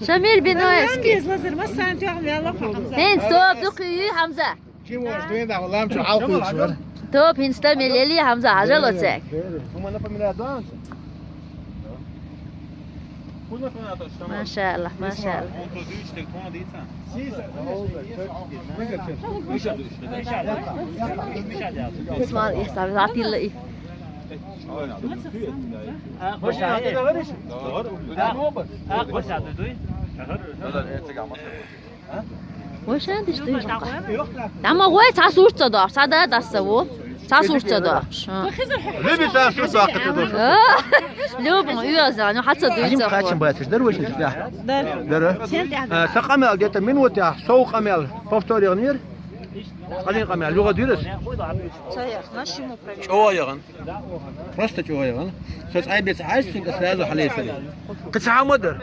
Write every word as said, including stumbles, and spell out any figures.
Шамил Биноевский. Безлазыр, ма сан тёгъ вяла Хамза. Хин, стоп, дукъи, Хамза. Чего ж, дуйна, лам, чё, алкуйчу, вар? Топ, хин, стоп, мелели, Хамза, ажал оцек. Ума напоминает, да? Машалла, машалла. Исмаил, Исмаил, атилла и. Вошан диш дуй. Дама гой, ца сурца дор, ца да дасса во. Ца сурца дор. Ха. Люби ца сурца ката дор. Любим, уяза, ну, хаца дуй. Хим ца качин хо. Бациш, дар вошин да. Дар. Дар. Сен тя. Э, са къамел где-то минута, со къамел повторил мир. Къалин къамел, лугъа дирас. Чё ягъан? Просто чё ягъан? Сос айбец айсин, сразу халесали. Кыца хамадар.